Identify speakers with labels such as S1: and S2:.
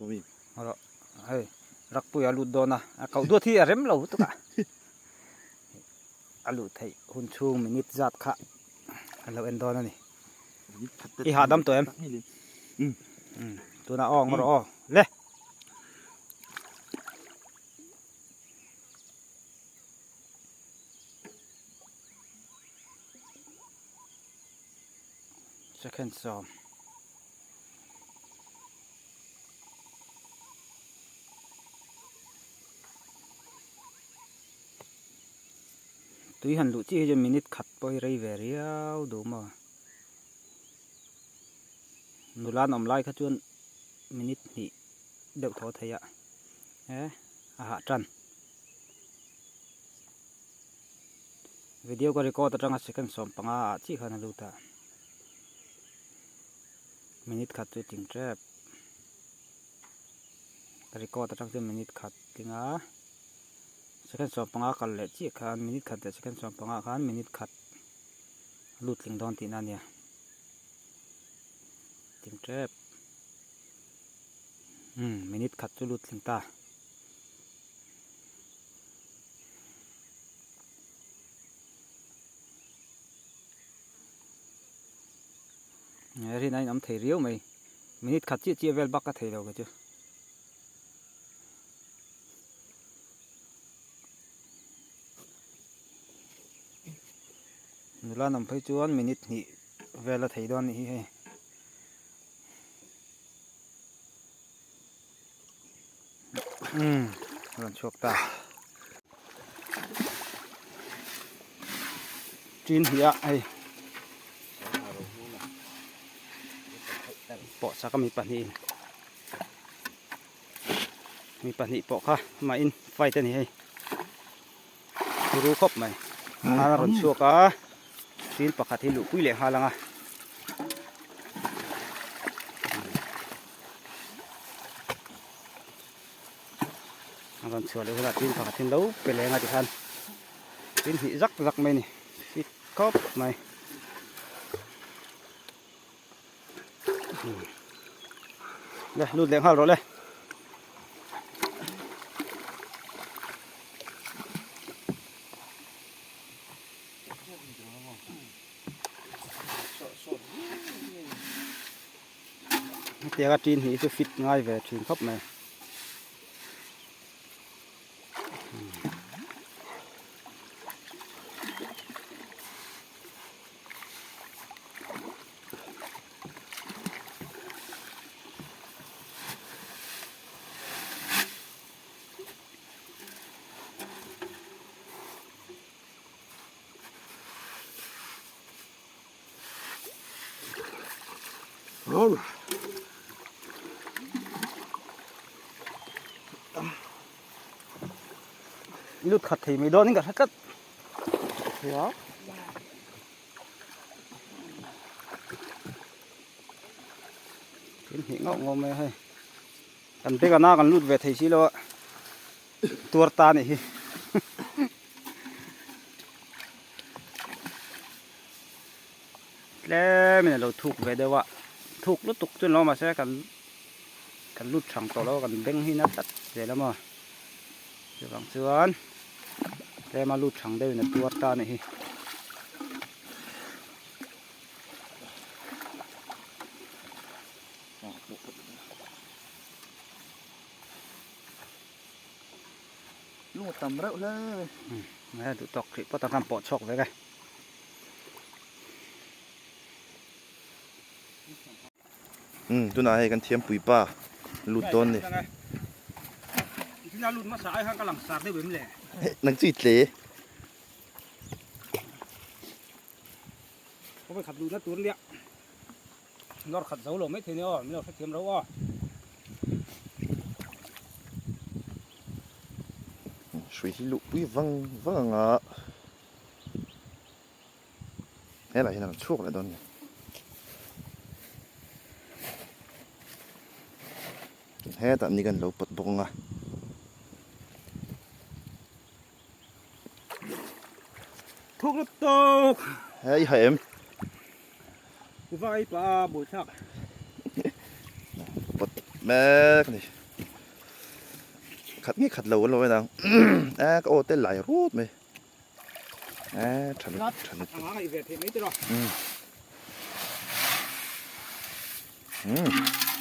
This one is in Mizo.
S1: Mi.
S2: Rawh hei rakpui a lut dawn a, a koh duat hi a rem lo lutuk a, a luh theih hun chhung minute zat kha kan lo en dawn a ni. I hahdam tawh em? Umm tunah aw ngaw rawh aw le. Second sawm. Tui han luh chiah hi chuan minute khat pawh hi rei ve riau duh maw. Nula an awm lai kha chuan minute hnih deuh thaw thei a he a hah tan. Video ka record atanga second 15 ah chiah khan a lut a. Minute khat chu ting tep. Ka record atang chuan minute khat tling a. Second 15 kal leh chiah khan minute khat leh second 15 khan minute khat lut tling dawn tihna a nia. Ting tep. Umm minute khat chu lut tling ta. Rin a inawm thei riau mai minute khat chiah chiah vel bak ka thei lo kei chu. Nula an awm phei chuan minute hnih vel a thei dawn a nih hi hei. Umm rawn chhuak ta tin hi a hei pawh sak a mi pahnihin mi pahnih pawh kha mahin fight a ni hei ru khawp mai a rawn chhuak a tin pakhat hi luhpui leh nghal ang a. A rawn chhuah leh hunah tin pakhat hi lo pe leng a tikhan tin hnih zak zak mai a ni fit khawp mai le lut leh nghal rawh le. Hetiang a tin hi chu fit ngai ve thin khawp mai. Lut khat thei mai dawn in ka hre tlat. Tin hnih ngauh ngauh mai a hei. Kan bag a na kan lut ve thei si lo a tuar ta a nih hi. Tlemin a lo thuk ve deuh a thuk lutuk chu ni lo mahse kan kan lut thang tawh lo a kan beng hi na tlat zel a maw chuvang chuan tlema lut thang deuhin a tuar ta a nih hi.
S1: Lung a tam reuh hle mai.
S2: Umm duh tawk hrih pawt ang khan pawh chhuak vek e.
S1: Umm tunah hei kan thiampui pa lut dawn ni. Nang chu i tle.
S2: Nawr khat zo lo mai thei ni aw, min lo hrethiam lo aw.
S1: Hrui hi luhpui vang vang anga helai hian a rawn chhuak leh dawn a ni. Hetah ni kan lo pawt bawk anga.
S2: Thuk lutuk!
S1: Hei i haih em?
S2: Vai pa buaithlak.
S1: Pot mek a ni. Khat nge khat lo an lo en ang. A ka aw te lai rut mai. A tha lut tha lut. Um. Um.